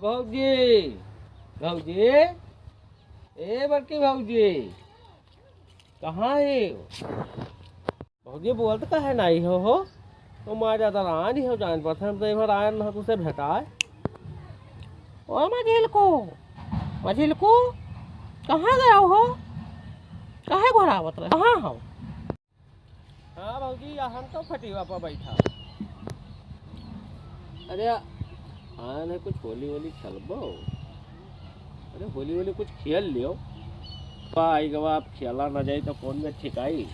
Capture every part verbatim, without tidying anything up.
भौजी, भौजी, ए बड़की भौजी, कहाँ है? भौजी बोलत काहे नाई हो, हो? तो माँ ज्यादा रानी हो जान पर हम तो एक बार आए ना तुझसे भेटाए। ओ मझिलकू, मझिलकू, कहाँ गया हो? काहे घोड़ावत रहे? कहाँ हो? हाँ भौजी, यहाँ तो खटिया पर बैठा। अरे, हाँ ना, कुछ होली वोली खेलबो? अरे, होली वोली कुछ खेल लियो। पाई गवा, आप खेला ना जाई तो कौन में ठिकाई?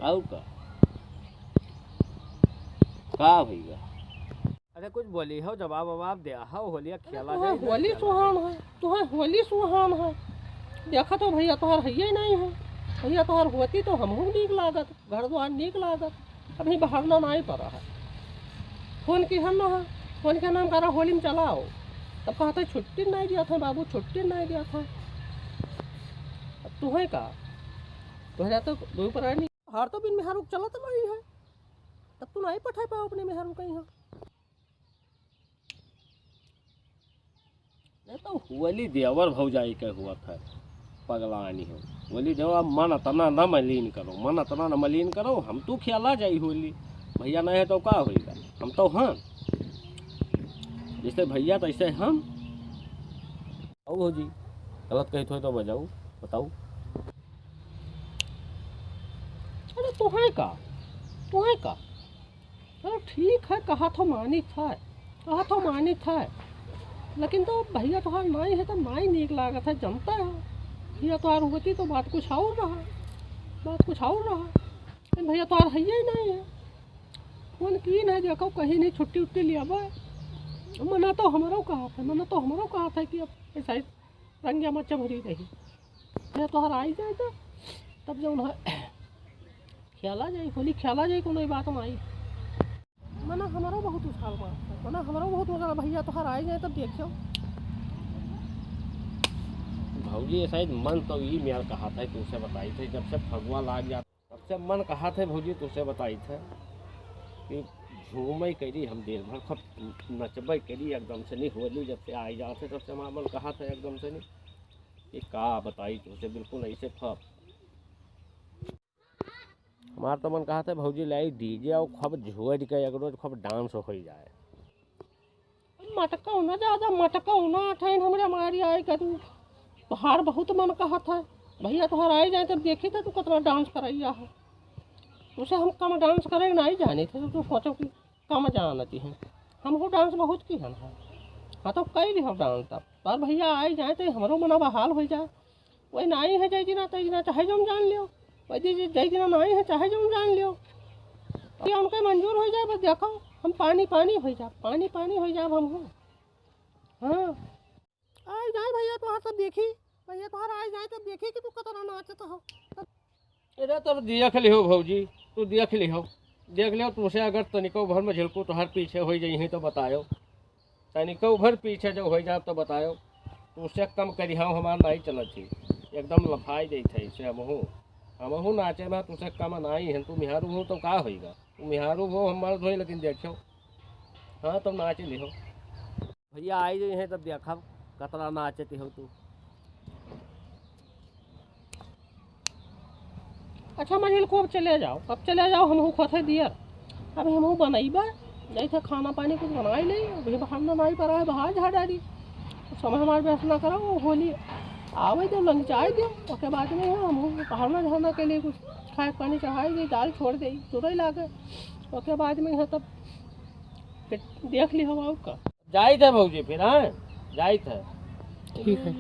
आऊ का? का भैया? अरे कुछ बोली हो, जवाब ववाब दे हो, होलिया खेला तुम्हें जाए, होली खेला सुहान जाए। है, तुम्हें होली सुहान है। देखा तो भैया तोहर हइये नहीं है, भैया तोहर होती तो हमहू नीक लागत, घर द्वार नीक लागत। अभी बहारना नहीं पड़ा है। फोन की हम ना है, फोन के नाम करा होली में चलाओ, तब कहते छुट्टी नहीं दिया था बाबू, छुट्टी नहीं दिया था। अब तुम्हें का, तुम्हें तो दो प्राणी हार तो बिन मेहरुक चलत नहीं है, तब तू नहीं पठा पाओ अपने मेहरुक कहीं। नहीं तो होली देवर भौजाई के हुआ था, पगलानी हो। होली देवर मन अतना न मलिन करो, मन अतना न मलिन करो, हम तो खेला जाई होली। भैया नहीं है तो का होइगा, हम तो हम। जैसे भैया तैसे हम। आओ भौजी, गलत कही थोड़ी तो बजाऊ, बताऊ। अरे तोहे का, तोहे का? चलो ठीक है, कहा तो मानित है, कहा तो मानित है, लेकिन तो भैया तोहार नाई है तो नाई नीक लागत है, जनता है। भैया तोहार होती तो बात कुछ और रहा, बात कुछ और रहा, लेकिन भैया तोहार हइये नहीं है। फोन की नहीं देखो, कहीं नहीं छुट्टी उट्टी लिया बा। मना तो हमरो कहा था, मना तो हमरो कहा था कि अब ऐसा ही रंगिया मच्चा भरी रही। भैया तोहार आई जाए तो तब जो उन्हें खेला जाए, होली खेला जाए, कोनो बात ना आई। मना हमरो बहुत उछाल मारता है, मना हमरो बहुत उछाल, भैया तोहार आई जाए तब देखियो। भौजी, शायद मन तो ई मेर कहा था, तुझसे बताई थे, जब से फगुआ लाग जाता, तब से मन कहा था भौजी, तुझसे बताई थे कि झूमे करी हम दिन भर, खूब नचबे करी एकदम से, नहीं होली जब से आई जाते, तब से हमारा मन कहा था एकदम से नहीं कि का बताई तुझसे, बिल्कुल ऐसे फ-, हमार तो मन कहा था भौजी लाई डीजे और खूब झूम के एक रोज खूब डांस हो जाए। मटकाओ ना ज्यादा, मटकाओ ना, ठहन हमरे मारी आए का तू। तोहार बहुत मन कहा था, भैया तोहार आई जाए तब देखी था तू कितना डांस करैया है। उसे हम कम डांस करे नहीं जाने थे, तो तू सोचो कि कम जानती हैं। हमको डांस बहुत की है। हाँ तो कई लिहो डांस तब, पर भैया आई जाए तो हमरो मना बहाल हो जाए। वही नाई है, जय दिना, तय दिना, चाहे जौन जान लियो। वही जी, जय दिना नाई है, चाहे जौन जान लियो। ये उनके मंजूर हो जाए, बस देखो, हम पानी पानी हो जाए, पानी पानी हो जाए हम हो। हाँ। आई जाए भैया तोहार तब देखी, भैया तोहार आई जाए तब देखी कि तू कतना नाचत हो। अरे तब देख लिहो भौजी, तू देख लिहो, देख लिहो, तुझसे अगर तनिको भर में झिलकू तोहार पीछे हो जाई है तो बतायो। तनिको भर पीछे जो हो जाब तो बतायो, तुझसे कम करिहाओ हमार नाई चलत ही, एकदम लफाई देत है इसे हमहू, हमहू नाचे में तुझसे कम नाई है, तू मिहारू हो तो का होइगा, तू मिहारू हो हम मर्द होई, लेकिन देखियो, हाँ तब नाचे लिहो। भैया आई गई हैं तब देखब कतरा नाचती हो तू। अच्छा मझिल को अब चले जाओ, अब चले जाओ, हमहू खोथे दियर, अब हमहू बनैबा, जैसे खाना पानी कुछ बनाई ले, अभी बाहर ना नाई पर आए, बाहर झाड़ डाली, समय हमारे व्यस्त ना करो, वो होली आवे दो, लंचाई दो, ओके बाद में हम हमहू पहाड़ना झरना के लिए कुछ खाए पानी चढ़ाई दे, दाल छोड़ दे, तुरई लागे, ओके बाद में यहाँ तब फिर देख ली हम और का। जाइत है भौजी फिर, हाँ? जाइत है। ठीक है।